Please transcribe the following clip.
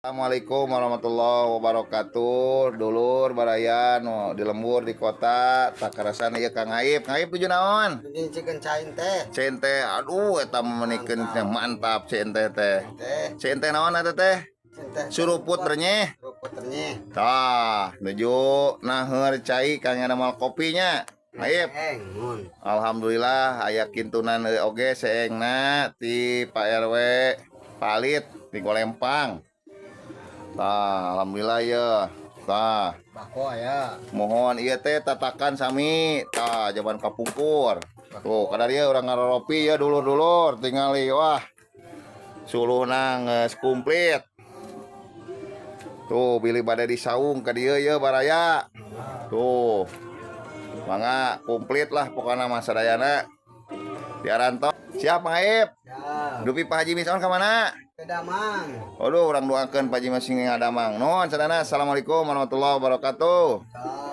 Assalamualaikum warahmatullahi wabarakatuh. Dulur baraya nu di lembur, di kota, tah karasan ieu Kang Aib. Kang Aib tuju naon? Chicken cain teh. Cente, aduh, eta menikeun mantap cente teh. Teh. Cente naon eta teh? Cente. Suruput renyeh. Seruput renyeh. Tah, nuju naheur cai kang mal kopinya. Aib. Mun. Alhamdulillah aya kintunan oge seengna ti Pak RW Palit di Golempang. Tah, alhamdulillah ya. Tah, Bako aya. Mohon ieu teh tatakan sami. Tah, jaman kapungkur. Tuh, kadar ieu urang ngaroropi ya, dulur-dulur tingali, wah. Suluhna geus komplit. Tuh, bilih bade disaung ka dieu ye, baraya. Tuh. Mangga, komplit lah pokoknya mah sadayana. Diarantos. Siap, Mang Aib. Ya. Dupi Pak Haji Mison ka mana? Ke Damang. Aduh, urang doakeun Pak Haji masih ngadamang. Nuhun sadayana. Assalamualaikum warahmatullahi wabarakatuh. Salam.